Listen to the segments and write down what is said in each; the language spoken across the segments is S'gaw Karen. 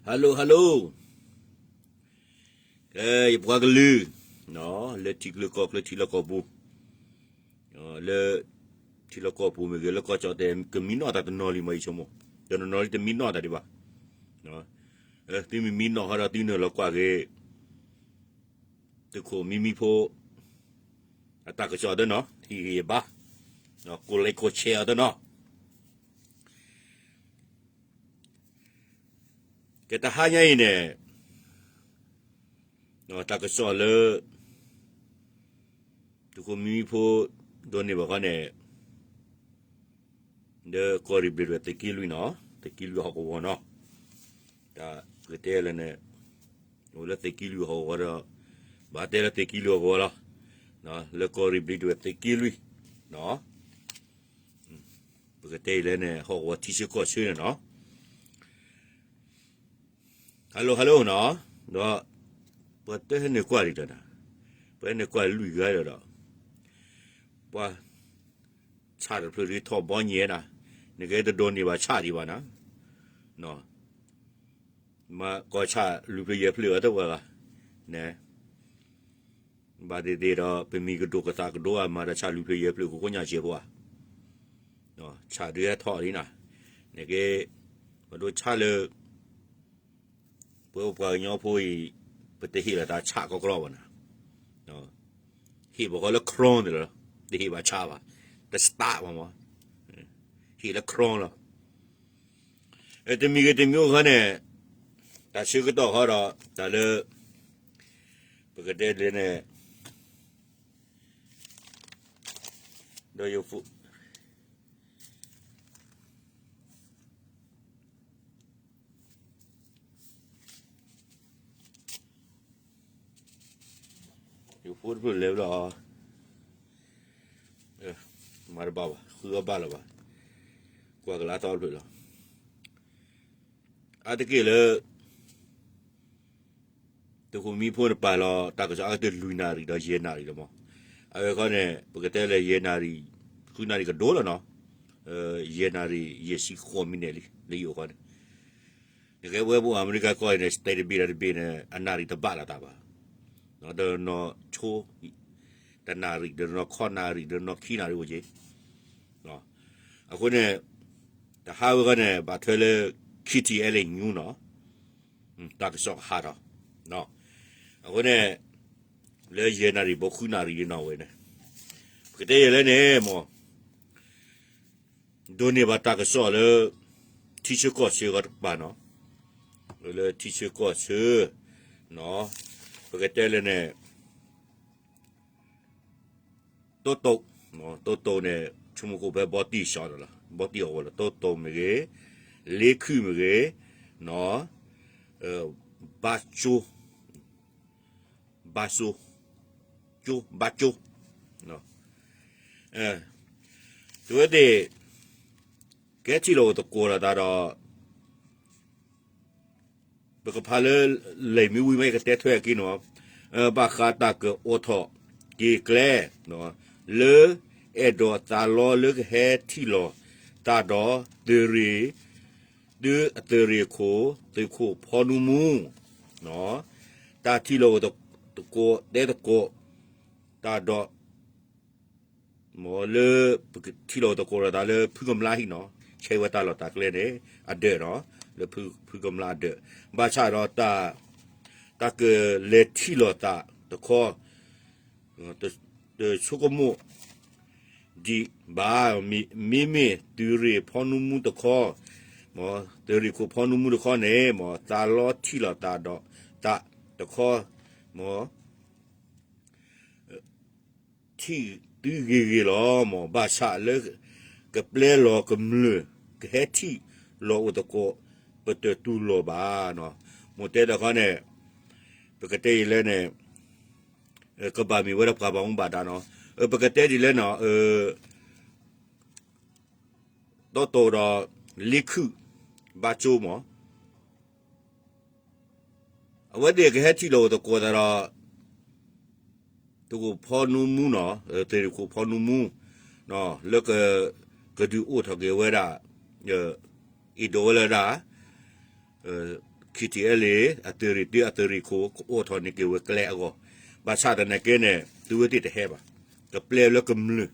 Hello hello, ကဲ ယပှၤကလုာ် လၢထံချၢကီၢ်ချၢထံလီၢ်ကီၢ်ပူၤ, လၢထံလီၢ်ကီၢ်ပူၤမ့ၢ်ဂ့ၤ လၢကီၢ်ကၠီၣ်တဲာ် ကမံနီၣ်တၢ်တနီၤလံမး ယဆိကမိၣ်, တနီၤနီၤလံတမံနီၣ်တၢ်ဒံးဘၣ်. သုမ့ၢ်မံနီၣ်ဃီဒီးသုနုာ်လီၤကွၢ်က့ၤ သုးခိၣ်မံမံဖိ အတၢ်ကစီၣ်တနီၤ ဟ့ၣ်ဂံၢ်ဟ့ၣ်ဘါ, ကိးlikeကိးshareအီၤတနီၤ. ကဲတဟါညါအံၤန့ၣ် တၢ်ကစီၣ်လၢ သုးခိၣ်မံမံဖိ ဒိးန့ၢ်ဘၣ်ဃီန့ၣ် လၢကီၢ်ရ့ၣ်ဘျ့းဒဝဲၢ်သုးက့လွံၢ်နီၤ, သုးက့လွံၢ်ဟီၣ်ကဝီၤနီၤ, တၢ်ပကတဲလဲၣ်န့ၣ် အိၣ်လၢသုးက့လွံၢ်ဟီၣ်ကဝီၤဒီး ဘၣ်တဲလၢသုးက့လွံၢ်ဟီၣ်ကဝီၤလီၤ, လၢကီၢ်ရ့ၣ်ဘျ့းဒဝဲၢ်သုးက့လွံၢ်နီၤ, ပကတဲအံၤလဲၣ်န့ၣ် ဟီၣ်ကဝီၤထံဆၢကီၢ်ဆၢန့ၣ်နီၤ. Hello hello နီၤ, ဒီး ပှၤတဟဲနုာ်ကွၢ်ဒံးလီၤနၤ, ပှၤဟဲနုာ်ကွၢ်လွံၢ်ဂၤလီၤဒီး ပှၤ ဆၣ်တဖျၢၣ်ဒ်ထီၣ်ဘီညါနၤ, နကဲတဒိးန့ၢ်ဘၣ်ဆၣ်ဒံးဘၣ်နၤ, မ့ၢ်ကီၢ်ဆၣ်လွံၢ်ဖျၢၣ်ယဲၢ်ဖျၢၣ်အတဝဲဂၤ, န့ၣ် ဘၣ်သ့ၣ်သ့ၣ်ဒီး ပမံၤကဒိၣ်ကသးကဒိၣ်အမၤဒီးဆၣ်လွံၢ်ဖျၢၣ်ယဲၢ်ဖျၢၣ် ကိးကိးညါစဲးဖိဧါ, ဆၣ်ဒုးဟဲထီၣ်လံနၤ, နကဲ ပဒိးဆၣ်လၢ ပဝဲပပှၤကညီဖိအံၤ ပတဟ့ၣ်လီၤတၢ်ဆၣ်ကီကီဘၣ်နၤ, ဟ့ၣ်ဘၣ်ဃီလၢ chrome န့ၣ်လီၤ, တဟ့ၣ်ဘၣ်ဆၣ်ဘၣ်, တ start ဘၣ်မး, ဟ့ၣ်လၢ chrome လီၤ. တမံၤဂ့ၤတမံၤအိၣ်ခီန့ၣ် တၢ်ဆၢကတီၢ်ဃီဒီး တၢ်လၢ ပကတဲဒ်လဲၣ်န့ၣ် ဒီးယ ယဖိတဖျၢၣ်လဲၤဘျီ, မၤတဘၣ်ဘၣ် ဃုအီၣ်ဘၣ်လၢၤဘၣ်, ကွၢ်ကလါသီတဖျၢၣ်လီၤ. အါတက့ၢ်လၢ သုးခိၣ်မံဖိန့ၣ်ပာ်လီၤ တၢ်ကစီၣ်အါကတၢၢ်လွံၢ်နၣ်ရံၣ်ဒီးယဲၢ်နၣ်ရံၣ်လီၤမး, အဝဲခီန့ၣ် ပကတဲလၢယဲၢ်နၣ်ရံၣ် ဃုနၣ်ရံၣ်ကဒိၣ်လီၤနီၤ, ယဲၢ်နၣ်ရံၣ် ယဲၢ်ဆံဃိးမံးနံးလံ လၢယအိၣ်ခီန့ၣ် နကဲဝဲပအိၣ်အမဲရကၤကီၢ်အံၤန့ၣ် state တဘ့ၣ်ဒီးတဘ့ၣ်န့ၣ် အနၣ်ရံၣ်တဘၣ်လီၤတၢ်ဘၣ်, တနီၤဆိ တနၣ်ရံၣ် တနီၤခီနၣ်ရံၣ် တနီၤခံနၣ်ရံၣ်အိၣ်က့ၤ, အဃိန့ၣ် တဟါဝဲခီန့ၣ် ဘၣ်ထွဲလၢ ခံထံၣ်အဲလ့ၣ်ညူနီၤ, တၢ်ကစီၣ်ကဟးထီၣ်, အဃိန့ၣ် လၢယဲၢ်နၣ်ရံၣ်ဘီဃုနၣ်ရံၣ်ဒ်နီၢ်ဝဲန့ၣ် ပကတဲယဲၢ်လဲၣ်န့ၣ်မး ဒိးန့ၢ်ဘၣ်တၢ်ကစီၣ်လၢ ထံဆၢကီၢ်ဆၢဂီၢ်တကပၤနီၤ, လၢထံဆၢကီၢ်ဆၢ ပကတဲလဲၣ်န့ၣ် တိတိ, တိတိန့ၣ် ဆိကမိၣ်ကအိၣ်ဖဲဘီတံၢ်စီဒီးလီၤ, ဘီတံၢ်အီၤဝဲလီၤ, တိတိမ့ၢ်ဂ့ၤ, လ့ခုၣ်မ့ၢ်ဂ့ၤ, ဘါကၠိ, ဘါစိ, ကၠိ, ဘါကၠိ, တဝဲသ့ၣ် ကဟဲထံၣ်လိာ်အိၣ်သကိးလိာ်သးဒီး ပကဖးလၢ လံာ်မ့ၢ်ဝံၤမး ယကတဲထွဲအက့ၤနီၤ, ဘၣ်ဃးတၢ်ကအိးထီၣ်က့ၤကျဲ လၢအဲၣ်ဒိးသးလီလၢကဟဲထံၣ်လိာ်သးဒီး သုးရ့ၣ်, သုးအသုးရ့ၣ်ခိၣ် သုးခိၣ်ဖီနူမူ တၢ်ထံၣ်လိာ်အိၣ်သကိးတဲသကိး တၢ်ဒီး မ်လၢ ပကထံၣ်လိာ်သကိးလိာ်သးလၢဖုကမျၢၢ်ဟံၣ်နီၤ, ဆဲးဝဲတၢ်လီၢ်တၢ်ကျဲန့ၣ် အဒၢးနီၤ, လၢဖုကမျၢၢ်အဒၢး, ဘၣ်ဆၣ်ဒီး တၢ်ကလဲၤထံၣ်လိာ်သးတခီ တဆိကမိၣ်ဒံးဘၣ်, မ့မ့ၢ်သုးရ့ၣ်ဖီနူမူတခီ, မ်သုးရ့ၣ်ခိၣ်ဖီနူမူတခီန့ၣ် မ်သးလီထံၣ်လိာ်သးဒီး သးတခီ, မ် ထံၣ်သုဂ့ၤဂ့ၤလီၤ, မ်ဘၣ်ဆၣ်လၢ ကပျဲလီၤကမျၢၢ် ကဟဲထံၣ်လိာ်အိၣ်သကိး ပတတူၢ်လိာ်ဘၣ်နီၤ, မ်တဲတခီန့ၣ် ပကတဲအံၤလဲၣ်န့ၣ် ကဘၣ်မ့ၢ်ဝဲဒၣ်ပှၤဘၣ်မူဘၣ်ဒါနီၤ, ပကတဲဒ်လဲၣ်နီၤ, တိတိဒီး လ့ခုၣ် ဘါကၠိမး အဝဲသ့ၣ်ကဟဲထံၣ်လိာ်အိၣ်သကိးသးဒီး သုးခိၣ်ဖီနူမူနီၤ, သုးရ့ၣ်ခိၣ်ဖီနူမူ လၢ ကဒုးအိၣ်ထီၣ်က့ၤဝဲဒၣ် အ့ၣ်ဒိးဝဲလၢဒၣ် ခံထံၣ်အဲလ့ၣ် အသုးရ့ၣ်တၢ အသုးရ့ၣ်ခိၣ် ကအိၣ်ထီၣ်န့ၢ်က့ၤဝဲကျဲအဂီၢ်, ဘၣ်ဆၣ်သနာ်က့န့ၣ် သုဝဲသ့ၣ်တဟဲဘၣ်, ကပျဲလၢကမျၢၢ်,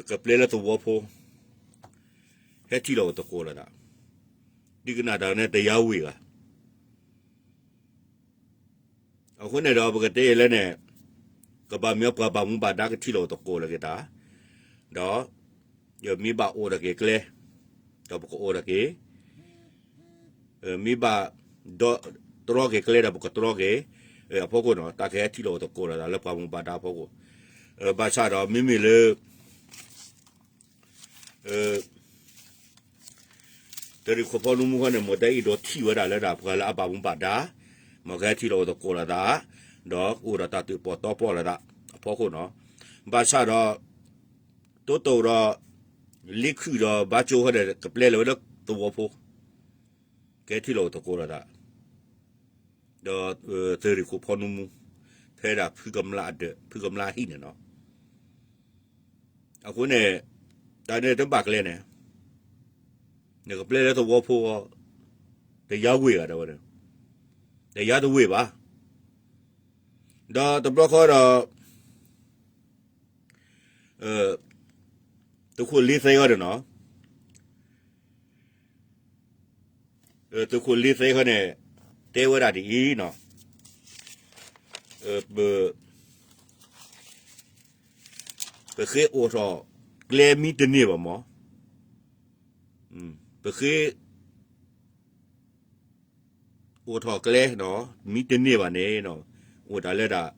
ကပျဲလၢသဝီဖိ ဟဲထံၣ်လီၤအိၣ်သကိးလိာ်သး, ဒ်ကနၣ်တၢ်န့ၣ် တယါဝ့ၢ်ဂၤ အဃိန့ၣ်ဒီး ပကတဲလဲၣ်န့ၣ် ကဘၣ်မ့ၢ်ပှၤဘၣ်မူဘၣ်ဒါကထံၣ်လိာ်အိၣ်သကိးလိာ်က့ၤတၢ်, ဒီး ယမ့ၢ်ဘၣ်အိၣ်ဒီးက့ၤကျဲ, ဒီးပကအိၣ်ဒီးက့ၤ, မ့ၢ်ဘၣ်ဒီးတြီက့ၤကျဲဒီးပကတြီက့ၤ, အဖီခိၣ်န့ၣ် တၢ်ကဟဲထံၣ်လိာ်အိၣ်သကိးလိာ်သးလၢပှၤမူဘၣ်ဒါအဖီခိၣ်, ဘၣ်ဆၣ်ဒီးမ့မ့ၢ်လၢ သုးရ့ၣ်ခိၣ်ဖီနူမူခီန့ၣ် မ့ၢ်တၢ်အံၤဒီးထံၣ်ဝဲဒၣ်လၢဒၣ်ပှၤလၢအဘၣ်မူဘၣ်ဒါ, မ့ၢ်ကဟဲထံၣ်လိာ်အိၣ်သကိးလိာ်သး, ဒီးအိၣ်ဒီးတၢ်သုးပီၣ်တီပီၣ်လိာ်သးအဖီခိၣ်န့ၣ်, ဘၣ်ဆၣ်ဒီး တိတိၣ်ဒီး လ့ခုၣ်ဒီးဘါကၠိဃီန့ၣ် ကပျဲလၢၤဝဲလၢသဝီဖိ, ကဟဲထံၣ်လိာ်အိၣ်သကိးလိာ်သး, ဒီး သုးရ့ၣ်ခိၣ်ဖီနူမူ, ဖဲဒၣ်ဖုကမျၢၢ်အဒၢး ဖုကမျၢၢ်အဟံၣ်န့ၣ်လီၤ. အဃိန့ၣ် တၢ်န့ၣ်တဘၣ်ကျဲန့ၣ်, နကပျဲလၢသဝီဖိ, တယါဝ့ၢ်ဂၤဒၣ်ဝဲ, တယါတဝ့ၢ်ဘၣ်. ဒီးတဘျီဃီဒီး သုးခိၣ်လ့သဲအံၤန့ၣ်လီၤ. သုးခိၣ်လ့သဲအံၤန့ၣ် တဲဝဲဒၣ်ဒ်အံၤန့ၣ်, ပ ပဃ့အိၣ်ထီၣ်ကျဲမ့ၢ်တန့ၢ်ဘၣ်မ့ၢ်, ပဃ့ အိၣ်ထီၣ်ကျဲန့ၣ် မ့ၢ်တန့ၢ်ဘၣ်န့ၣ်, အိၣ်ဒၣ်လၢဒၣ်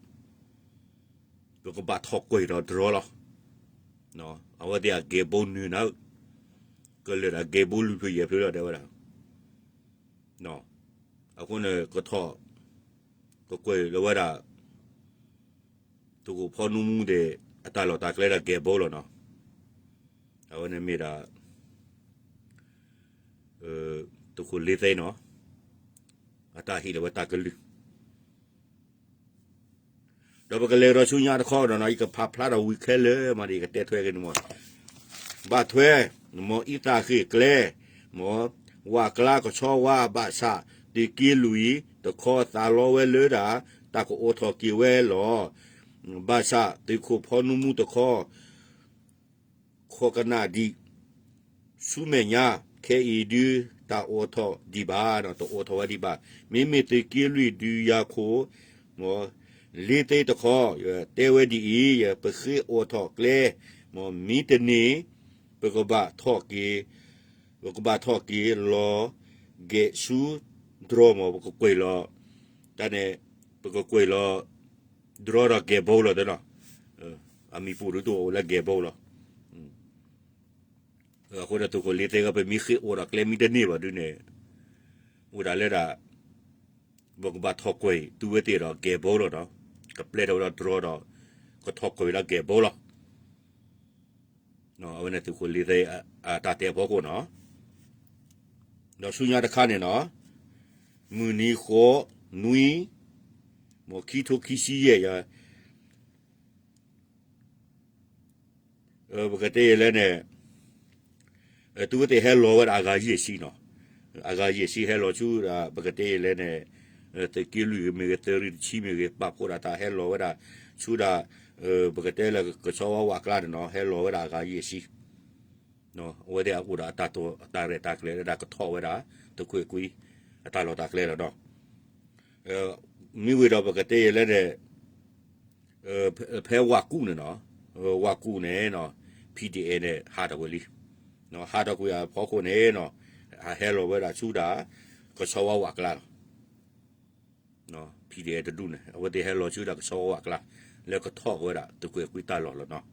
ပကဘၣ်ထီၣ်ကွဲၤဒီးတြီလီၤ. အဝဲသ့ၣ်အဂဲၤဘိနုာ်နၤ, ကလၢာ်ဒၣ်ဂဲၤဘိလွံၢ်ဖျၢၣ်ယဲၢ်ဖျၢၣ်လီၤ တဲဝဲဒၣ်. အဃိန့ၣ် ကထီၣ် ကကွဲၤလီၤဝဲဒၣ် သုးခိၣ်ဖီနူမူသ့ၣ် အတၢ်လီၢ်တၢ်ကျဲဒီးဂဲၤဘိလီၤန့ၣ်, အဝဲန့ၣ်မ့ၢ်ဒၣ် သုးခိၣ်လ့သဲန့ၣ် အတၢ်ဟ့ၣ်လီၤဝဲတၢ်ကလုၢ် ဒီးပကလဲၤဒီးဆူညါတခီဒီး ယကဖးဖျါထီၣ်ဝံၤခဲလၢာ်မးဒီး ယကတဲထွဲက့ၤန့ၣ်မး, ဘၣ်ထွဲ မ်အံသၣ်ဃ့ၢ်ကျဲ, မ်ဝၣ်ကျါကဆီဝါဘၣ်ဆၣ် သုးက့လွံၢ်တခီသးလီဝဲလၢဒၣ် တၢ်ကအိးထီၣ်က့ၤဝဲလီၤ. ဘၣ်ဆၣ်သုးခိၣ်ဖီနူမူတခီ ခိးကနၣ်ဒံး ဆူမဲာ်ညါ ခဲအံၤဒုးတၢ်အိးထီၣ်ဒံးဘၣ်, တအိးထီၣ်ဝဲဒံးဘၣ်. မ့မ့ၢ်သုးက့လွံၢ်ဒုးယၤခိၣ် မ်လ့သ့တခီ တဲဝဲဒ်အံၤ, ပဃ့အိးထီၣ်ကျဲ မ်မ့ၢ်တန့ၢ် ပကဘၣ်ထီၣ်က့ၤ ပကဘၣ်ထီၣ်က့ၤလီၤ ဂဲၤဆူတြီ မ်ပကကွဲၤလီၤ တၢ်န့ၣ် ပကကွဲၤလီၤ တြီဒီးဂဲၤဘိလီၤသနီၤ, အမံၤပူၤဒုးတအိၣ်လၢဂဲၤဘိလီၤ. အဃိဒီးသုးခိၣ်လ့သဲဂၤ ပမ့ၢ်ဃ့အိးထီၣ်ကျဲမ့ၢ်တန့ၢ်ဘၣ်ဒုးန့ၣ် အိၣ်ဒၣ်လၢဒၣ် ပကဘၣ်ထီၣ်ကွဲၤသုဝဲသ့ၣ်ဒီးဂဲၤဘိလီၤဒီး ကပျဲထီၣ်ဝဲဒီးတြီဒီး ကထီၣ်ကွဲၤဝဲဒီးဂဲၤဘိလီၤ. အဝဲန့ၣ်သုးခိၣ်လ့သဲအတၢ်တဲအဖီခိၣ်န့ၣ်, ဒီးဆူညါတခါန့ၣ်န့ၣ်, မုၢ်နံၤဃိးနွံ မ်ခံထိခံဆံယဲၢ်ယၤ ပကတဲယဲလဲၣ်န့ၣ်, သုဝဲသ့ၣ်ဟဲလီၤဝဲဒၣ်အဂၤယဲၢ်ဆံန့ၣ်, အဂၤယဲၢ်ဆံဟဲလီၤဆူဒၣ် ပကတဲယဲလဲၣ်န့ၣ်, သုးက့လွံၢ်မ့ၢ်ဂ့ၤ သုးရ့ၣ်တဆံမ့ၢ်ဂ့ၤ ပာ်ဖှိၣ်ဒၣ်တၢ်ဟဲလီၤဝဲဒၣ် ဆူဒၣ် ပကတဲလၢကဆီဝါဝၣ်ကျါန့ၣ်န့ၣ် ဟဲလီၤဝဲဒၣ်အဂၤယဲၢ်ဆံ အဝဲသ့ၣ်အအိၣ်ဒီးအတၢ်ရဲၣ်တၢ်ကျဲၤလၢဒၣ်ကထီၣ်ဝဲဒၣ် သုးခိၣ်အဲၤကွံ အတၢ်လီၢ်တၢ်ကျဲလီၤဒီး, မ့ၢ်ဝံၤဒီးပကတဲယဲလဲၣ်န့ၣ်, ဖဲဝၣ်ကူၣ်န့ၣ်န့ၣ်, ဝၣ်ကူၣ်န့ၣ်န့ၣ်, P D A န့ၣ် ဟးထီၣ်ကွံာ်လံ, ဟးထီၣ်ကွံာ်အဖီခိၣ်န့ၣ်န့ၣ်, ဟဲလီၤဝဲဒၣ်ဆူဒၣ် ကဆီဝါဝၣ်ကျါလီၤ. P D A တဒူၣ်န့ၣ် အဝဲသ့ၣ်ဟဲလီၤဆူဒၣ်ကဆီဝါဝၣ်ကျါ လၢကထီၣ်ဝဲဒၣ်သုးခိၣ်အဲၤကွံတၢ်လီၢ်လီၤန့ၣ်.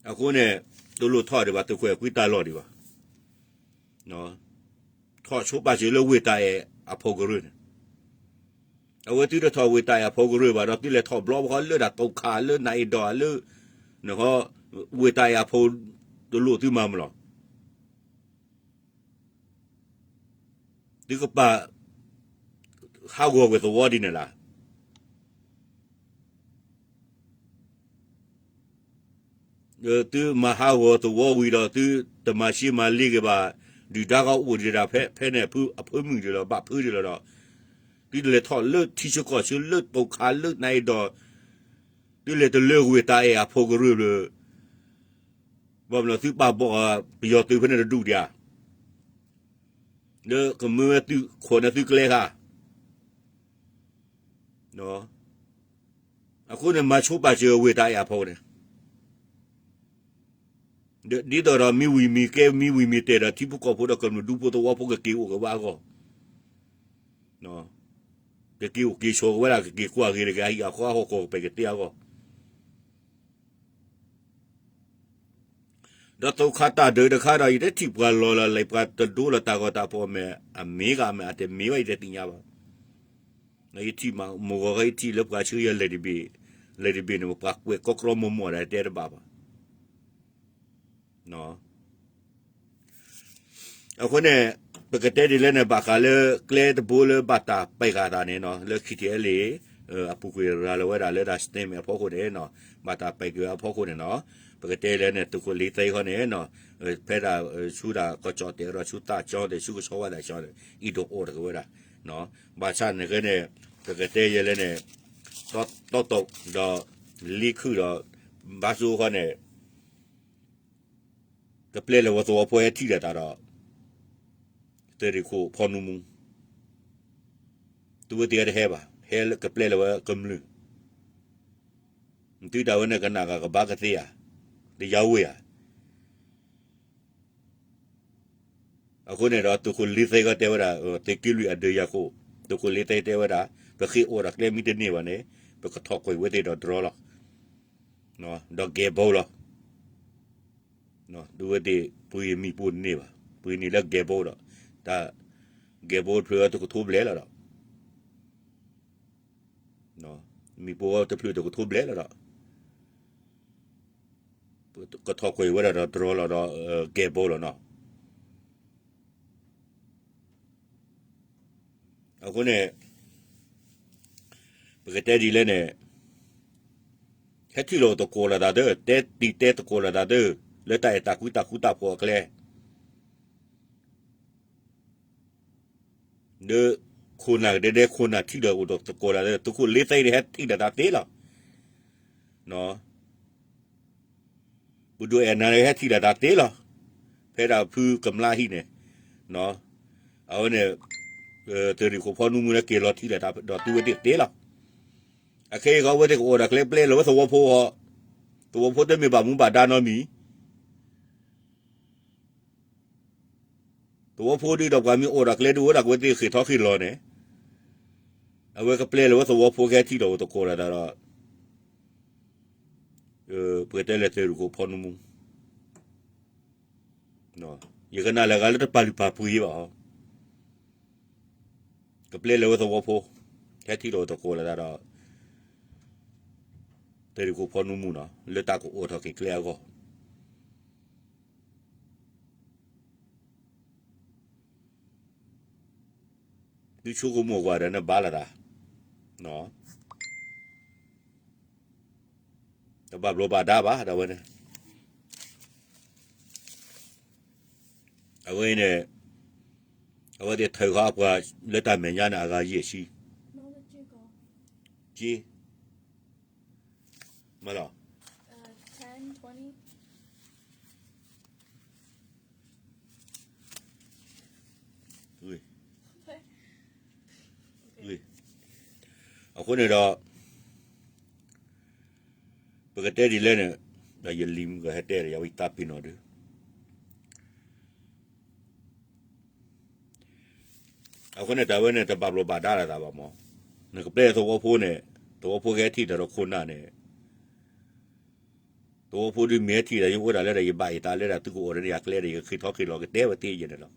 အဃိန့ၣ် တလိၣ်ထီၣ်ဒံးဘၣ် သုးခိၣ်အဲၤကွံတၢ်လီၢ်ဒံးဘၣ်. ထီၣ်ဆိပာ်စၢၤလၢဝ့ၢ်တၢ်အဲၣ်အဖီကရၢန့ၣ်, အဝဲသုတထီၣ်ဝ့ၢ်တၢ်အဲၣ်အဖီကရၢဘၣ်ဒီး သုလဲၤထီၣ်ဘျီဘၣ်ဃီလၢဒၣ်တိာ်ခးလၢနၤအ့ၣ်ဒီးလၢ ဝ့ၢ်တၢ်အဲၣ်အဖီ တလိၣ်သုမၤမလီၤ. သုကပာ် ဟးဂီၤကွံာ်သဝီဒ်န့ၣ်လီၤ. သုမၤဟးဂီၤသဝီဝံၤဒီး သုတမၤရှဲမၤလ့က့ၤဘၣ် ဒုၣ်ဒါကအိၣ်ဒံးဒၣ်ဖဲ ဖဲန့ၣ် အဖုမုၢ်ဒံးလီၤ ဘၣ်ဖုဒံးလီၤဒီး သုတလဲၤထီၣ်လၢထံဆၢကီၢ်ဆၢလၢတိာ်ခးလၢနၤအံၤဒီး သုလဲၤတလၢကွံာ်တၢ်အဲၣ်အဖိကရၢၢ်ဘျၢ ဘၣ်မနုၤသုပာ်ဘီၣ်ပယီၤသုးဖဲန့ၣ်တဒူၣ်ဒံးဧါ လၢကမၢဝဲသုးခိၣ်န့ၣ်သုကျဲခါ အဃိန့ၣ် မၤဆိပာ်စၢၤဝ့ၢ်တၢ်အဲၣ်အဖီခိၣ်န့ၣ် ဒ်သိးဒီးမ့ၢ်ဝံၤမ့ၢ်ကဲ မ့ၢ်ဝံၤမ့ၢ်တဲာ်ဒီး ထံဖိကီၢ်ဖိဒီးကမျၢၢ်ဒူဖိသဝီဖိကက့ၤအိၣ်က့ၤဝဲအဂီၢ်, ကက့ၤအိၣ်က့ၤဆိးက့ၤဝဲဒၣ် ကက့ၤကွၢ်ဂ့ၤတဂ့ၤ အဟံၣ်အဃီအဟီၣ်ကီၢ်ကပဲာ်ကသ့အဂီၢ် ဒီးသုးခးတၢ်ဒုးတခါဒီး ယတထံၣ်ပှၤလီၤလၢလဲၤပှၤတဒိလီၤတၢ်ဂီၤတၢ်ဖီၣ်မဲာ် အမ့ၢ်ဂ့ၤမ့ၢ်အတမ့ၢ်ဘၣ် ယတသ့ၣ်ညါဘၣ်. ယထံၣ်မ့ၢ်ဂီၤ ယထံၣ်လၢပှၤဆှၢယၤလဲၤတဘ့ၣ်, လဲၤတဘ့ၣ်န့ၣ် ပှၤကွဲးကီကရီမီၢ်မီၢ်ဒၣ်တဲတဘၣ်ဘၣ်. အဃိန့ၣ် ပကတဲဒ်လဲၣ်န့ၣ် ဘၣ်ဃးလၢကျဲတဘိလၢဘၣ်တၢ်ပဲာ်ဃာ်သးန့ၣ်နီၤ လၢ ခံထံအဲလ့ၣ် အပူၤကွံာ်ရၤလီၤဝဲဒၣ်လၢတၢ် statement အဖီခိၣ်န့ၣ်နီၤ ဘၣ်တၢ်ပဲာ်က့ၤအဖီခိၣ်န့ၣ်နီၤ ပကတဲလဲၣ်န့ၣ် သုးခိၣ်လ့သဲခီန့ၣ်နီၤ ဖဲဒၣ်ဆူတၢ်ကီၢ်ကၠီၣ်တဲာ်ဒီးဆူသးကၠီၣ်တဲာ် ဆူကဆီဝါသးကၠီၣ်န့ၣ် အံၤဒိးအိၣ်တက့ၤဝဲဒၣ် ဘၣ်ဆၣ်န့ၣ်ကဲန့ၣ် ပကတဲယဲလဲၣ်န့ၣ် တီတီဒီး လံခုၣ်ဒီး ဘါစိခီန့ၣ် ကပျဲလၢဝဲသဝီဖိဟဲထံၣ်လိာ်သးဒီး သုးရ့ၣ်ခိၣ်ဖီနူမူ သုဝဲသ့ၣ်တဟဲဘၣ် ဟဲကပျဲလၢဝဲကမျၢၢ် သုတၢ်ဝဲန့ၣ်ကနၣ်ဂၤကဘၣ်ကသ့ဧါ, တယါဝ့ၢ်ဧါ. အဃိန့ၣ်ဒီး သုးခိၣ်လ့သဲကတဲဝဲဒၣ် သုးက့လွံၢ်အဒၢးယၤခိၣ် သုးခိၣ်လ့သဲတဲဝဲဒၣ် ပဃ့အိၣ်ဒီးကျဲမ့ၢ်တန့ၢ်ဘၣ်န့ၣ် ပကထီၣ်ကွံာ်ဝဲသ့ၣ်ဒီး drone လီၤ ဒီး ကဲဘိလီၤ သုဝဲသ့ၣ်ပှ့ၤမံၤပိၢ်တန့ၢ်ဘၣ် ပှ့ၤန့ၢ်လၢ ကဲဘိ ဒီး တၢ် ကဲဘိတဖျၢၣ်တကထိဘျဲၣ်လီၤဒီး မံၤပိၢ်တဖျၢၣ်တကထိဘျဲၣ်လီၤဒီး ကထီၣ်ကွံာ်ဝဲဒၣ်ဒီး drone လီၤဒီး ကဲဘိလီၤနီၤ. အဃိန့ၣ် ပကတဲဒ်လဲၣ်န့ၣ် ဟဲထံၣ်လိာ်သကိးလိာ်သးသၢ တဲတံၤတဲသကိးလိာ်သးသၢ လၢတၢ်အဲၣ်တၢ်ကွံတၢ်ဃူတၢ်ဖိးအကျဲ လၢခိၣ်နၢ်ကဒဲဒဲ ခိၣ်နၢ်ထံၣ်လိာ်အိၣ်ဒီးသကိးလိာ်သးသၢ သုးခိၣ်လ့သဲန့ၣ် ဟဲထံၣ်လိာ်သးသ့လီၤ. ပဒိၣ်အဲၣ်နၤန့ၣ် ဟဲထံၣ်လိာ်သးသ့လီၤ. ဖဲဒၣ်ဖုကမျၢဟံၣ်န့ၣ် အဝဲန့ၣ် သုးရ့ၣ်ခိၣ်ဖီနူမူန့ၣ် က့ၤလီၤထံၣ်လိာ်သးဒီးသုဝဲသ့ၣ်သ့လီၤ. အခဲအံၤဃီဝဲသ့ၣ်ကအိၣ်ဒီးကျဲပျဲလၢဝဲသဝီဖိဃီ, သဝီဖိတမ့ၢ်ဘၣ်မူဘၣ်ဒါနီတမံၤ သဝီဖိဒုးဒီးပှၤမ့ၢ်အိၣ်ဒီးကျဲဒုးဝဲဒၣ်ကဝဲသ့ၣ်ဃ့ၢ်ထီၣ်ဃ့ၢ်လီၤန့ၣ်, အဝဲကပျဲလၢဝဲသဝီဖိကဟဲထံၣ်လိာ်သကိးလိာ်သးဒီး ပကတဲလၢသုးရ့ၣ်ခိၣ်ဖီနူမူ, ယကနၣ်လၢအဂၤလၢတပာ်လုၢ်ပာ်ပှ့ၤဘၣ်ဟီ, ကပျဲလၢဝဲသဝီဖိ ဟဲထံၣ်လိာ်သကိးလိာ်သးဒီး သုးရ့ၣ်ခိၣ်ဖီနူမူနီၤ လၢတၢ်ကအိးထီၣ်က့ၤကျဲအဂီၢ် သုဆိကမိၣ်ကွၢ်ဒီးနဘၣ်လၢၤတၢ်, တဘၣ်ဘျီးဘၣ်ဒါဘၣ်ဒၣ်ဝဲန့ၣ်, အဝဲန့ၣ် အဝဲသ့ၣ်ထုးဃီအပှၤလၢတၢ်မဲာ်ညါန့ၣ် အဂၤယဲၢ်ဆံ, က့ မ့ၢ်လီၤ. အဃိန့ၣ်ဒီး ပကတဲဒ်လဲၣ်န့ၣ် ဒီးယလံၤမုၢ်ကဟဲတဲဒီး ယဝံသးပ့ၤနီၣ်ဒုး အဃိန့ၣ် တၢ်ဝဲန့ၣ် တဘၣ်ဘျီးဘၣ်ဒါလိာ်သးဘၣ်မး, နကပျဲသဝီဖိန့ၣ် သဝီဖိကဟဲထံၣ်တၢ်ဒီးခိၣ်နၢ်န့ၣ် သဝီဖိဒုးမ့ၢ်ဟဲထံၣ်တၢ် ယအိၣ်ဒၣ်လၢဒီး ယဘၣ်အသးလၢဒၣ် သုကအိၣ်ဒီးယၤကျဲဒီး ယကဃ့ၢ်ထီၣ်ဃ့ၢ်လီၤကတဲဝဲသ့ယဲန့ၣ်လီၤ.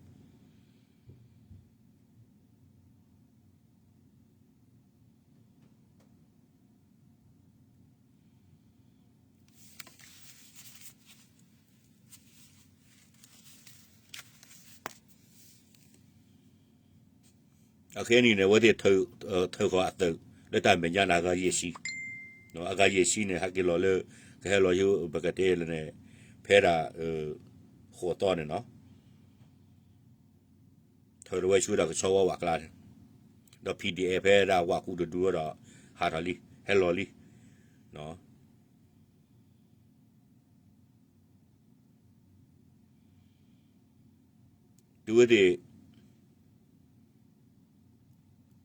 အခဲအံၤန့ၣ် အဝဲသ့ၣ်ထုးဃီၤအသုး လၢတၢ်မဲာ်ညါန့ၣ် အဂၤယဲၢ်ဆံ, အဂၤယဲၢ်ဆံန့ၣ် ဟဲက့ၤလီၤလၢ ကဟဲလီၤယိ ပကတဲလၢန့ၣ် ဖဲဒၣ် ဃိးသီန့ၣ်နီၤ. ထၢထီၣ်ဝဲဆူဒီးကဆီဝီဝးကျါန့ၣ်, ဒီး P D F ဖဲဒၣ်ဝးကူတဒူဒီး ဟးထီၣ်လံ ဟဲလီၤလံ. တုၤဝဲသ့ၣ်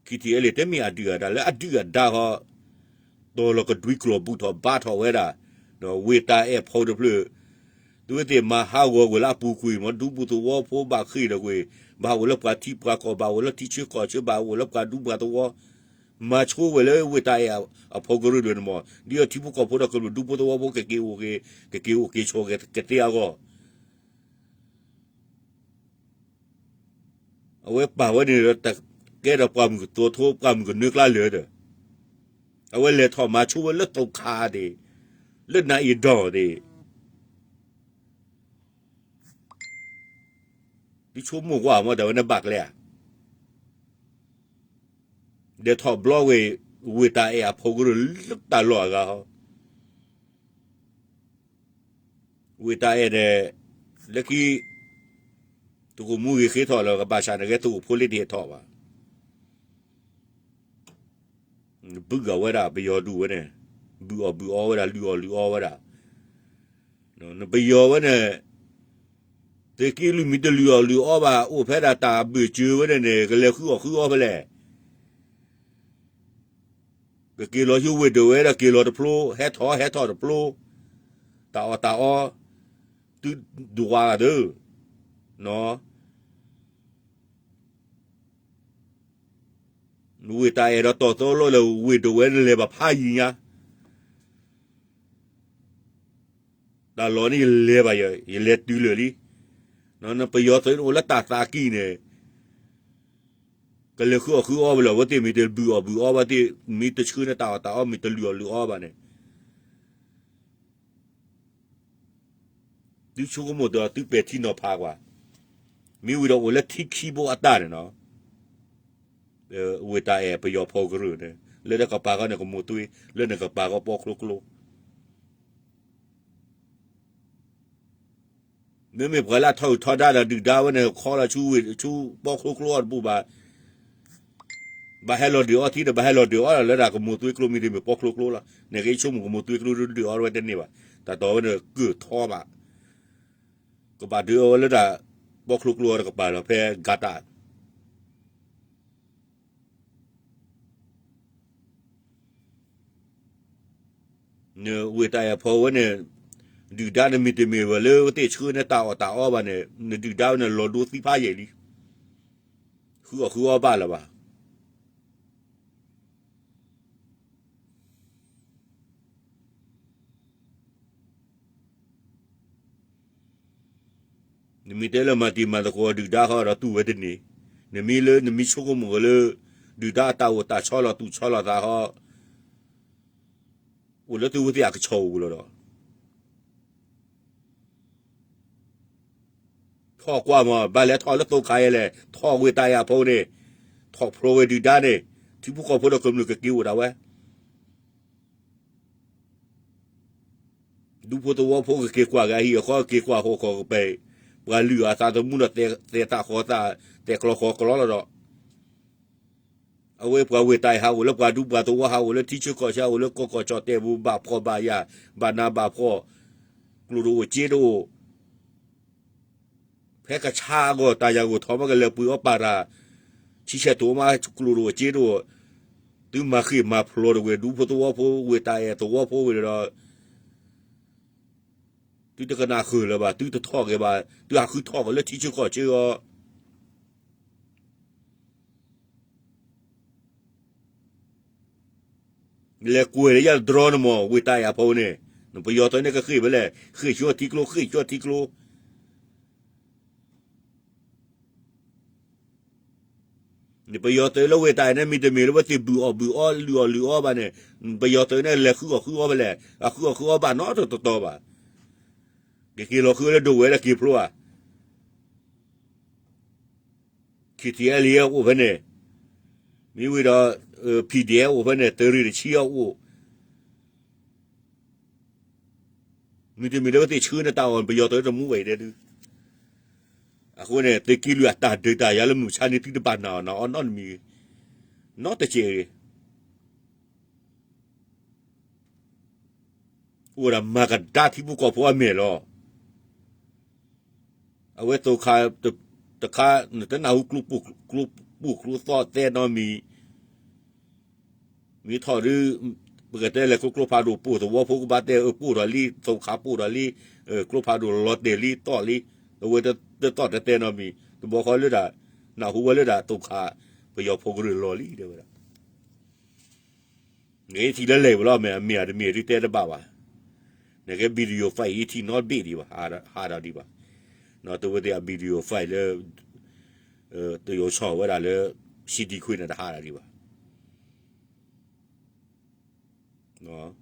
KTLA တမ့ၢ်အဒုၣ်အဒါလၢအဒုၣ်အဒါဃီ, တီၤလီၤကဒွံကျီၢ်ဘူးထီၣ်ဘါထီၣ်ဝဲဒၣ်, ဒီးဝ့ၢ်တၢ်အဲၣ်အဖီတဖျၢၣ်, တုၤဝဲသ့ၣ်မၤဟးဂီၤကွံာ်လၢအပူၤကွံာ် မ်ဒူပူၤသဝီဖိဘၣ်ဃ့ၢ်ဒီးကွံာ်, ဘၣ်အိၣ်လၢပှၤထံပှၤကီၢ် ဘၣ်အိၣ်လၢထံဆၢကီၢ်ဆၢ ဘၣ်အိၣ်လၢပှၤဒူပှၤသဝီ, မၤဆိဝဲလၢဝ့ၢ်တၢ်အဲၣ်အဖီကရၢဒၢးန့ၣ်မး, ဒ်အထံဖိကီၢ်ဖိဒီးကမျၢၢ်ဒူဖိသဝီဖိကက့ၤအိၣ်က့ၤ, ကက့ၤအိၣ်က့ၤဆိးက့ၤကသ့အဂီၢ် အဝဲပာ်ဝဲန့ၣ်ဒီး တကဲဒီးပှၢ်မုၢ်ကသိးထိ ပှၢ်မုၢ်ကနၢကျါလၢာ်ဒီး, အဝဲလဲၤထီၣ်မၤဆိဝဲလၢသိခါသ့ၣ်, လၢနၤအ့ၣ်ဒီသ့ၣ်, ဒုဆိကမိၣ်ကွၢ်မ့ၢ်တၢ်ဝဲန့ၣ်ဘၣ်ကျဲဧါ, လဲၤထီၣ်ဘျီဝဲ ဝ့ၢ်တၢ်အဲၣ်အဖီကရၢလၢတၢ်လီၢ်အဂၤဟီ ဝ့ၢ်တၢ်အဲၣ်န့ၣ် လၢခံ တကိးမူဂ့ၤဃ့ထီၣ်လၢကဘၣ်ဆၣ်န့ၣ် ဂဲၤသကိးဖိလ့တဟဲထီၣ်ဘၣ်. ဘုၣ်ဂၤဝဲဒၣ် ပယီၤဒူၣ်ဝဲန့ၣ်, ဘုၣ်အီၣ်ဘုၣ်အီဝဲဒၣ် လုၢ်အီၣ်လုၢ်အီဝဲဒၣ်. နပယီၤဝဲန့ၣ် သုးက့လွံၢ်မ့ၢ်တလုၢ်အီၣ်လုၢ်အီဘၣ် အိၣ်ဖဲဒၣ်တၢ်ဘၢၣ်စၢၤဝဲန့ၣ်န့ၣ် ကလဲၤဃုအီၣ်ဃုအီဖဲလဲၣ်. ကက့ၤလီၤဆူဝ့ၢ်ဒၢးဝဲဒီး က့ၤလီၤတဖျိ, ဟဲထီၣ်ဟဲထီၣ်တဖျိ, တၢ်အီၣ်တၢ်အီ, သုဒွးဂၤသၢ, ဝ့ၢ်တၢ်အဲၣ်ဒီးတီၢ်သီလီၤလၢ ဝ့ၢ်ဒၢးဝဲန့ၣ်လဲၤဘၣ်ဖးယံၤညါ တၢ်လီၢ်န့ၣ်ယလဲၤဘၣ်ယၤ, ယလဲၤတုၤလၢာ်လံ. နပယီၤသုးန့ၣ်အိၣ်လၢတၢ်သးကံၢ်န့ၣ် ကလဲၤဃုအီၣ်ဃုအီဝဲလၢ အဝဲသ့ၣ်မ့ၢ်တဘုၣ်အီၣ်ဘုၣ်အီဘၣ်သ့ၣ်, မ့ၢ်တဆှၢန့ၢ်တၢ်အီၣ်တၢ်အီ မ့ၢ်တလုၢ်အီၣ်လုၢ်အီဘၣ်န့ၣ် သုဆိကမိၣ်ဒီးသုပဲာ်ထံနီၤဖးကွၢ်, မ့ၢ်ဝံၤဒီးအိၣ်လၢထံခံဘိအတၢ်န့ၣ်နီၤ, ဝ့ၢ်တၢ်အဲၣ်ပယီၤဖီကရၢန့ၣ် လၢနကပၤဃီန့ၣ်ကမိၣ်သွ့, လၢနကပၤဃီပီချိကျိ မ့မ့ၢ်ပှၤလၢအထီၣ်ဟုၣ်ထီဒါဒီးဒုၣ်ဒါဝဲန့ၣ် ခီလီၤဆူဝ့ၢ်ဆူပီချိကျိအီၤတပူၤဘၣ်, ဘၣ်ဟဲလီၤဒုးအီထံဒီး ဘၣ်ဟဲလီၤဒုးအီလၢဒၣ်ကမိၣ်သွ့ကျိမ့ၢ်တမ့ၢ်ပီချိကျိလီၤ. နကဆိကမိၣ်ကမိၣ်သွ့ကျိဒုးအီဝဲတန့ၢ်ဘၣ်. တၢ်တီၤဝဲန့ၣ်ကၢၢ်ထီဘၣ်, ကဘၣ်ဒုးအီဝဲလၢဒၣ် ပီချိကျိအီၤတကပၤဒီးဖဲဂၤတၢ် နဝ့ၢ်တၢ်အဲၣ်ဖီဝဲန့ၣ် ဒုၣ်ဒါနမ့ၢ်တမ့ၢ်ဝဲလၢဝဲသ့ၣ်ဆှၢန့ၢ်တၢ်အီၣ်တၢ်အီဘၣ်န့ၣ် နဒုၣ်ဒါဝဲန့ၣ်လီၤဒိသံဖးယံာ်လံ, ဃုအီၣ်ဃုအီဘၣ်လၢၤဘၣ်. နမ့ၢ်တဲလၢမၤတံၤမၤသကိးဒုၣ်ဒါဃီဒီးတူၢ်ဝဲတန့ၢ်, နမ့ၢ်လၢနမ့ၢ်ဆိကမိၣ်ဝဲလၢ ဒုၣ်ဒါအတၢ်အိၣ်တၢ်ဆီလီၤသူၣ်ဆီလီၤသးဃီ အိၣ်လၢသုဝဲသ့ၣ်အကဆီအိၣ်လီၤဒီး ထီၣ်ကွၢ်မး ဘၣ်လဲၤထီၣ်လၢသိခါယဲလဲၣ်, ထီၣ်ဝ့ၢ်တၢ်အဲၣ်အဖီန့ၣ်, ထီၣ်ဖျိဝဲဒုၣ်ဒါန့ၣ်, ထံဖိကီၢ်ဖိဒီးကမျၢၢ်ကက့ၤအိၣ်ဒၣ်ဝဲ ဒူဖိသဝီဖိကက့ၤကွၢ်က့ၤအဟံၣ်အဃီ ကက့ၤကွၢ်ဃီကပၤ, ပှၤလုၢ်အသးသမူဒီးသဲးသးဃီသး, သဲးကျီဃီကျီလီၤဒီး အဝဲပှၤဝ့ၢ်တၢ်အဲၣ်ဟးအိၣ်လၢပှၤဒူပှၤသဝီ ဟးအိၣ်လၢထံဆၢကီၢ်ဆၢ ဟးအိၣ်လၢကီၢ်ကီၢ်ကၠီၣ်တဲာ်ပူၤ ဘၣ်ဖှီၣ်ဘၣ်ယာ်, ဘၣ်နးဘၣ်ဖှီၣ်, ကျိၣ်တအိၣ်စ့တအိၣ် ဖဲကဆါအဂီၢ် တၢ်ယၤဂိၢ်ထီၣ်မးကလဲၤပှ့ၤအီၣ်ပာ်တၢ်, ဆံဆဲၣ်တိၣ်မး ကျိၣ်တအိၣ်စ့တအိၣ်, သုမၤဃ့ၢ်မၤဖျိးတဝဲ ဒူဖိသဝီဖိ ဝ့ၢ်တၢ်အဲၣ်သဝီဖိဝဲဒီး သုတကနၣ်ဃုာ်လၢၤဘၣ်, သုတထီၣ်က့ၤဘၣ်, သုဟးဃုထီၣ်က့ၤလၢထံဆၢကီၢ်ဆၢအီၤ လဲၤကွဲးလၢယၤတဒြီန့ၣ်မး ဝ့ၢ်တၢ်အဲၣ်အဖီန့ၣ်, နပယီၤသုးန့ၣ်ကဃ့ၢ်ဖဲလဲၣ်, ဃ့ၢ်ဆူထံကျိ ဃ့ၢ်ဆူထံကျိ, နပယီၤသုးလၢဝ့ၢ်တၢ်အဲၣ်န့ၣ် မ့တမ့ၢ်လၢဝဲသ့ၣ်ဘုၣ်အီၣ်ဘုၣ်အီ လုၢ်အီၣ်လုၢ်အီဘၣ်န့ၣ်, ပယီၤသုးန့ၣ်လဲၤဃုအီၣ်ဃုအီဖဲလဲၣ်, အဃုအီၣ်ဃုအီဘၣ်နီတတီၤဘၣ်, ကက့ၤလီၤဃုလၢဒိၣ်ဝဲလၢက့ၤဖျိဧါ KTLA အိၣ်ဖဲန့ၣ်, မ့ၢ်ဝံၤဒီး PDF အိၣ်ဖဲန့ၣ်, သုးရ့ၣ်တဆံအအိၣ်, မ့တမ့ၢ်လၢဝဲသ့ၣ်ဆှၢန့ၢ်တၢ်အီၣ် ပယီၤသုးတမူဝဲအံၤဒဲဒုး, အဃိန့ၣ် သုးက့လွံၢ်အတၢ်ဒုးတၢ်ယၤလၢမုၢ်မဆါန့ၣ် သုတဘၣ်နာ်အီၤ နာ်အီၤနီတမံၤ, နီတစဲးဂ့ၤ, အိၣ်ဒၣ်မၤကဒါထံဖိကီၢ်ဖိအမဲာ်လီၤ. အဝဲသိခါတခါ နတနၢ်ဟူကျိပူၣ်ကျိသီၣ်သဲနီတမံၤ, မ့ၢ်ထီၣ်ဒုး ပကတဲလဲၤကျိကျိဖးဒိၣ်ပိၢ်သဝီဖိကဘၣ်တဲအၢပိၢ်ထီၣ်လံ သိခါပိၢ်ထီၣ်လံ, ကျိဖးဒိၣ်လီၤတဲာ်လံသီၣ်လံ, အဝဲတသီၣ်တသဲနီတမံၤ တဘျီဃီလၢဒၣ် နၢ်ဟူဝဲလၢဒၣ်သိခါ ပယီၤဖိကရၢလီၤလံ တဲဝဲဒၣ် နကထံၣ်လၢလဲၤဝဲလီၤ မ့ၢ်အမ့ၢ်ဧါတမ့ၢ်ဧါဒုးတဲတဘၣ်ဘၣ်. နကဲ video file အံၤထံၣ်နီတဘ့ၣ်ဒံးဘၣ်, ဟးဒီးဒံးဘၣ်. နီၢ်တဝဲသ့ၣ်အ video file လၢ တယိၤဆီၣ်ဝဲဒၣ်လၢ CD ခွံန့ၣ်တဟးဒီးဒံးဘၣ်.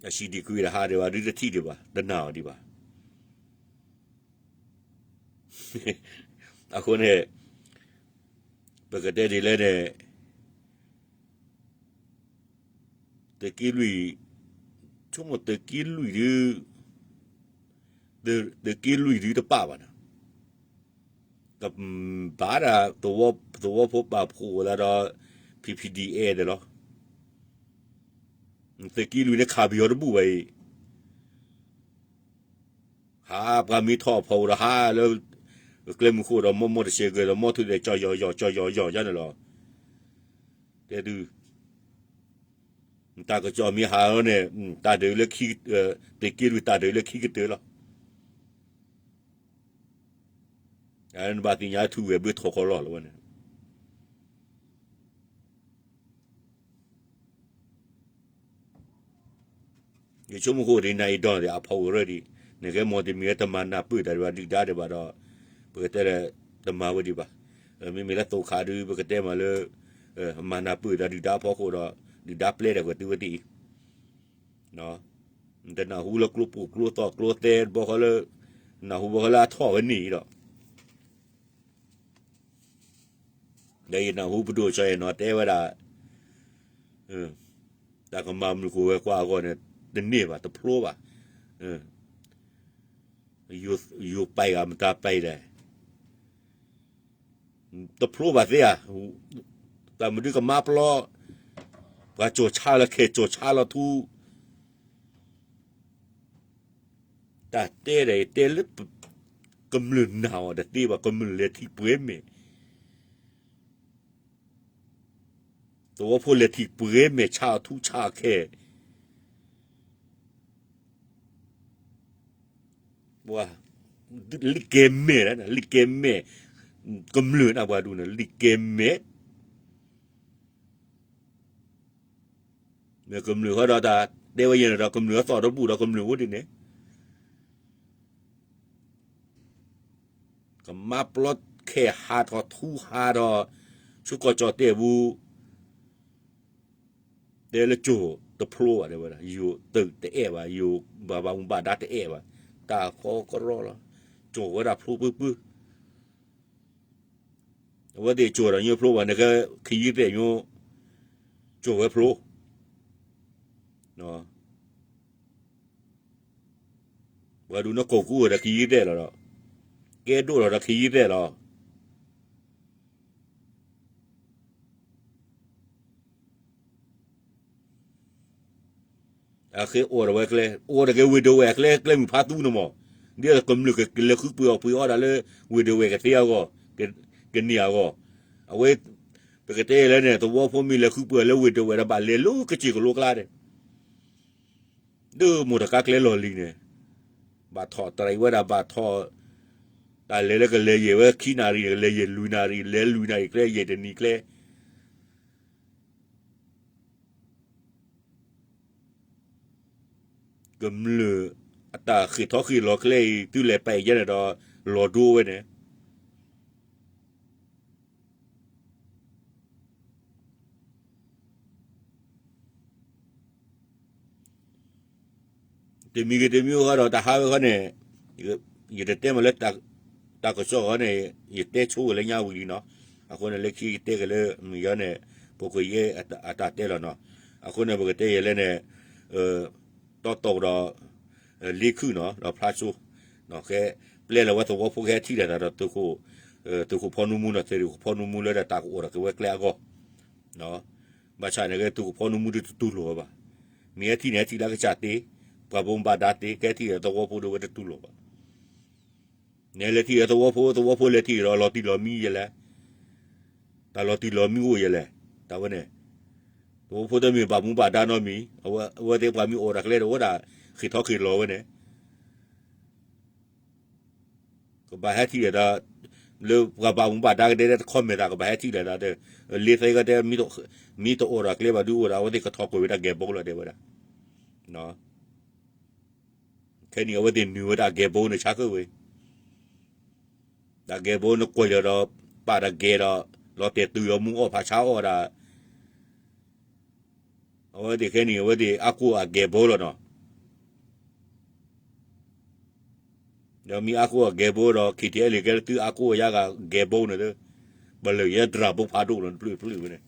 အ CD ခွံတဟးဒံးဘၣ် ဒုးတထံၣ်ဒံးဘၣ် တနာ်အီၤဒံးဘၣ်. အဃိန့ၣ် ပကတဲဒ်လဲၣ်န့ၣ် သုးက့လွံၢ်, ဆိကမိၣ်သုးက့လွံၢ်ဒုး, သုးက့လွံၢ်ဒုးတပာ်ဘၣ်နီၤ, ကဘၣ်ဒၣ် သဝီဖိပာ်ဖှိၣ်လၢဒီး P P D F ဒၣ်လီၤ. သုးက့လွံၢ်န့ၣ်ခးပယီၤတဘူၣ်ဘၣ်အံၤ ဟးပှၤမ့ၢ်ထီၣ်ဖီၣ်အိၣ်ဒီးဟးလၢ ကျဲမုၢ်ဃိၣ်ဒီး မီၢ်မီၢ်တစဲးကဲၤဒီး မီၢ်ထူၣ်ဒဲး ကၠီၤယီၤယီၤ ကၠီၤယီၤယီၤယါန့ၣ်လီၤ. တဲဒုး တၢ်ကစီၣ်မ့ၢ်ဟးလီၤန့ၣ် တၢ်ဒုးလၢခံ, သုးက့လွံၢ်တၢ်ဒုးလၢခံကတၢၢ်လီၤ. နဘၣ်သ့ၣ်ညါထူဝဲၢ်ဘၢထီၣ်ခီလီၢ်လီၤဝဲန့ၣ် ယဆိကမိၣ်ဃိဒ်နၤအံၤဒီးအဖီၣ်ဝဲရၢဒံး, နကဲမီၢ်တမံၤလၢတမၤနၢ်ပၢၢ်တၢ်ဒံးဘၣ် ဒုၣ်ဒါဒံးဘၣ်ဒီး ပကတဲလၢ တမၤဝဲဒံးဘၣ်. မ့မ့ၢ်လၢသိခါဒုး ပကတဲမးလၢ မၤနၢ်ပၢၢ်တၢ်ဒုၣ်ဒါအဖီခိၣ်ဒီး ဒုၣ်ဒါပျဲတၢ်ကွံာ်သုဝဲသ့ၣ်အံၤ တနၢ်ဟူလၢကျိပူၣ်ကျိသီၣ်ကျိသဲဘီဃီလၢ နၢ်ဟူဘီဃီလၢအထီၣ်ဝဲန့ၣ်ဒီး ဒီးယနၢ်ဟူပဒိၣ်စီၤအဲၣ်နီၤတဲဝဲဒၣ် တၢ်ကမၤမုၢ်ကျိၤဝဲၤကွာ်အဂီၢ်န့ၣ် တန့ၢ်ဘၣ် တဖျိဘၣ်. ယိၤပာ်ဂၤမတၤပာ်ဒဲး တဖျိဘၣ်သ့ဧါ. တၢ်မနုၤကမါပျီ ပှၤကၠီၣ်ဆါလီၤခဲ ကၠီၣ်ဆါလီၤထူ တၢ်တဲဒီးယတဲလၢ ကမျၢၢ်နာ်အီၤတသ့ဘၣ် ကမျၢၢ်လဲၤထံၣ်ပှဲၤမဲာ် သဝီဖိလဲၤထံၣ်ပှဲၤမဲာ်ဆါအီၤထူဆါအီၤခဲ ပှၤ လံၣ်ကဲမဲာ်လၢ လံၣ်ကဲမဲာ် ကမျၢၢ်နၢ်ပှၤဒူၣ်န့ၣ် လံၣ်ကဲမဲာ် မ့ၢ်ကမျၢၢ်ဃီဒီးတၢ်တဲဝဲယဲၢ်န့ၣ်ဒီး ကမျၢၢ်အသီၣ်တဘူၣ်ဒီးကမျၢၢ်ဝဲဒ်န့ၣ် ကမါပျီခဲဟးထီၣ်ထူဟးထီၣ် ဆူကီၢ်ကၠီၣ်တဲၣ်ပူၤ တဲလၢကၠိၣ်တဖျိဘၣ်တဲဝဲဒၣ် ယိၤသုးတအဲၣ်ဘၣ် ယိၤဘၣ်ဘၣ်မူဘၣ်ဒါတအဲၣ်ဘၣ် တၢ်ဃီကရီလီၤ ကၠိၣ်ဝဲဒၣ်ဖျိပှဲၤပှဲၤ အဝဲသ့ၣ်ကၠိၣ်ဒီးညိဖျိဘၣ် နကဲခယံၤသဲၣ်ညိ ကၠိၣ်ဝဲဖျိ ပှၤဒုးနကိာ်ကူဝဲဒီးခယံၤသဲၣ်လီၤဒီး ကဲဒိၣ်လီၤဒီးခယံၤသဲၣ်လီၤ အဃ့အိၣ်ဒီးဝဲကျဲ အိၣ်ဒီးက့ၤဝ့ၢ်ဒဝဲၢ်ကျဲ ကျဲမုၢ်ဖးသူန့ၣ်မး ဒ်သိးကမျၢၢ်ကလဲၤဃုပှ့ၤအီၣ်ပှ့ၤအီဒၣ်လၢ ဝ့ၢ်ဒဝဲၢ်ကသ့အဂီၢ် ကန့ၢ်အဂီၢ် အဝဲ ပကတဲလဲၣ်န့ၣ် သဝီဖိမ့ၢ်လဲၤဃုပှ့ၤအီၣ်လၢဝ့ၢ်ဒဝဲၢ်ဒီးဘၣ်လဲၤလၢကစၢၢ်ကလိကျါန့ၣ် ဒ်မိၢ်တခါကျဲလီၢ်လံၤန့ၣ် ဘၣ်ထီၣ်တရံးဝဲဒၣ်ဘၣ်ထီၣ် တၢ်လဲၤလၢကလဲၤယဲၢ်ဝဲခံနၣ်ရံၣ် ကလဲၤယဲၢ်လွံၢ်နၣ်ရံၣ် လဲၤလွံၢ်နၣ်ရံၣ်ကျဲ ယဲၢ်တနံၤကျဲ ကမျၢၢ်အတၢ်ဃ့ၢ်ထီၣ်ဃ့ၢ်လီၤကျဲအံၤ သုလဲၤပာ်အံၤယဲန့ၣ်ဒီး လီၤဒိဝဲန့ၣ် တမံၤဂ့ၤတမံၤဂ့ၤဃီဒီး တၢ်ဟးဝဲဃီန့ၣ် ယတတဲမ့ၢ်လၢ တၢ်ကစီၣ်ဃီန့ၣ် ယတဲဆိဝဲလၢညါဝံၤလံနီၤ. အဃိန့ၣ် လၢခံယတဲက့ၤလၢ မုၢ်ယီန့ၣ် ပကယဲၢ်အတၢ်တဲလီၤနီၤ. အဃိန့ၣ် ပကတဲယဲၢ်လဲၣ်န့ၣ် တီတီဒီး လ့ခုၣ်နီၤ ဒီးဖျါစိ ကဲ ပျဲလီၤဝဲသဝီဖိကဟဲထံၣ်လိာ်သးဒီး သုးခိၣ်ဖီနူမူနီၤ သုးခိၣ်ဖီနူမူလၢတၢ်ကအိၣ်ဒီးက့ၤဝဲကျဲအဂီၢ် ဘၣ်ဆၣ်န့ၣ်က့ သုးခိၣ်ဖီနူမူဒုးတတူၢ်လိာ်ဝဲဘၣ်. မ့ၢ်ဟဲထံၣ်န့ၣ် ဟဲထံၣ်လၢကစၢ်သ့, ပှၤဘိးဘၣ်ဒါသ့, ကဟဲထံၣ်ဒီးသဝီဖိဒုးဝဲတတူၢ်လိာ်ဘၣ်. နဲလဲၤထံၣ်ဒီးသဝီဖိ, သဝီဖိလဲၤထံၣ်ဒီးလီၤတံၢ်လီၤမံယဲလဲၣ်, တၢ်လီၤတံၢ်လီၤမံအိၣ်ယဲလဲၣ်, တၢ်ဝဲန့ၣ် သဝီဖိတမ့ၢ်ဘၣ်မူဘၣ်ဒါနီတမံၤ, အဝဲသ့ၣ်ပှၤမ့ၢ်အိၣ်ဒီးကျဲဒီး အိၣ်ဝဲဒၣ်ဃ့ၢ်ထီၣ်ဃ့ၢ်လီၤဝဲန့ၣ် ကဘၣ်ဟဲထံၣ်လိာ်သး, လၢပှၤဘၣ်မူဘၣ်ဒါကဒဲဒဲတခီမဲာ်သး ကဘၣ်ဟဲထံၣ်လိာ်သးဒီး လ့သ့ကတဲ မ့ၢ်တအိၣ်ဒီးကျဲဘၣ်ဒုးအိၣ်ဒီး အဝဲသ့ၣ်ကထီၣ်ကွံာ်ဝဲတၢ်ဂဲၤဘိလီၤတဲဝဲဒၣ်. ခဲနံၣ်အဝဲသ့ၣ်နုာ်ဝဲတၢ်ဂဲၤဘိန့ၣ်ဆါဃုာ်ဝဲ, တၢ်ဂဲၤဘိနကွၢ်လီၤဒီး ပာ်တၢ်ဂဲၤဒီး လီၤတဲာ်တုၤအီၤမူအီၣ်ဖးဆါအီၣ်ဒၣ် အဝဲသ့ၣ်ခဲနံၣ် အဝဲသ့ၣ်အါကိၢ်အဂဲၤဘိလီၤနီၤ. ဒီးမ့ၢ်အါကိၢ်အဂဲၤဘိဒီး ခံထံအဲလ့ၣ်ကဲသုအါကိၢ်အယါဂၤဂဲၤဘိန့ၣ်, ပလၢၢ်ယဲဒြၣ်ဘိဖးဒိၣ်လီၤတဖျၢၣ်တဖျၢၣ်ဝဲန့ၣ်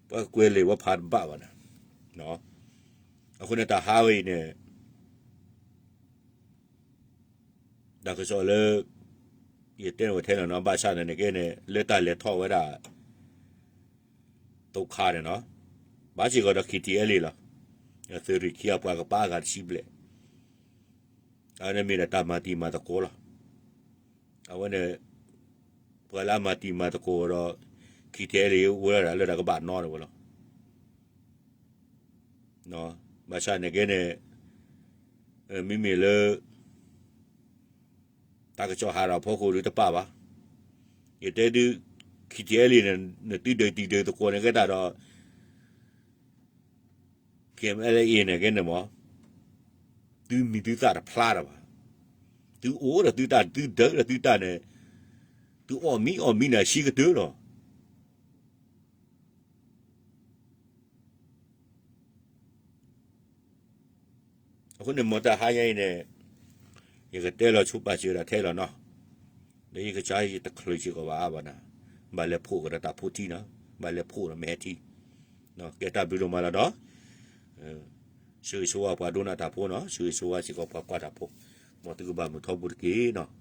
ပှၤကွဲးလံာ်ဝဲဖးတဘၣ်ဘၣ်န့ၣ်, အဃိန့ၣ်တၢ်ဟးဝဲအံၤန့ၣ် တၢ်ကစီၣ်လၢ ယတဲန့ၣ်ဝဲထဲန့ၣ်နီၤ ဘၣ်ဆၣ်န့ၣ်န့ၣ်ကဲန့ၣ် လၢတၢ်လဲၤထီၣ်ဝဲဒၣ် သုးခါန့ၣ်နီၤ, ဘၣ်စ့ၢ်ကီးဒီး ခံထံအဲလ့ၣ်လီၤ. သုးရ့ၣ်ခံအပှၤကပာ်အဂၤတဆံဘျဲၣ်, အဝဲန့ၣ်မ့ၢ်ဒၣ်တၢ်မၤတံၤမၤသကိးလီၤ. အဝဲန့ၣ် ပှၤလၢအမၤတံၤမၤသကိးဒီး ခံထံအဲလ့ၣ် ဝဲဒၣ်လၢတၢ်ကဘၣ်နီတဝဲလီၤ. ဘၣ်ဆၣ်န့ၣ်ကဲန့ၣ် မ့မ့ၢ်လၢ တၢ်ကစီၣ်ဟးထီၣ်အဖီခိၣ်ဒုးတပာ်ဘၣ်. ယတဲဒုး ခံထံအဲလ့ၣ်န့ၣ် နသုဒုးတံၤဒုးသကိးန့ၣ်ကဲတၢ်ဒီး ခံထံအဲလ့ၣ်န့ၣ်ကဲန့ၣ်မး သုမံၤသုသၣ်တဖျါတၢ်ဘၣ်. သုအိၣ်ဒီးသုတၢ် သုဒုးဒီးသုတၢ်န့ၣ် သုအီၣ်မံအီၣ်မံန့ၣ်ဆံးကတၢၢ်လီၤ. အဃိန့ၣ် မ်တၢ်ဟါညါအံၤန့ၣ် ယကတဲလီၤဆိပာ်စၢၤဒၣ်ထဲလီၤနီၤ. ဒီးယကစၢ်ယတချုးစ့ၢ်ကီးဘၣ်အါဘၣ်နၤ, ဘၣ်လဲၤဖှိၣ်ကဒီးတၢ်ဖိထံနီၤ, ဘၣ်လဲၤဖှိၣ်ဒီးမ့ၢ်ဟဲထံ, ကဲတၢ်ဘျုးဒိၣ်မးလီၤဒီး ဆၢဂ့ၤဆၢဝါပှၤဒိကနၣ်တၢ်ဖိနီၤ, ဆၢဂ့ၤဆၢဝါစ့ၢ်ကီးပှၤကွၢ်တၢ်ဖိ, မ်သုကဘၣ်မုာ်ထီဘိတက့ၢ်နီၤ.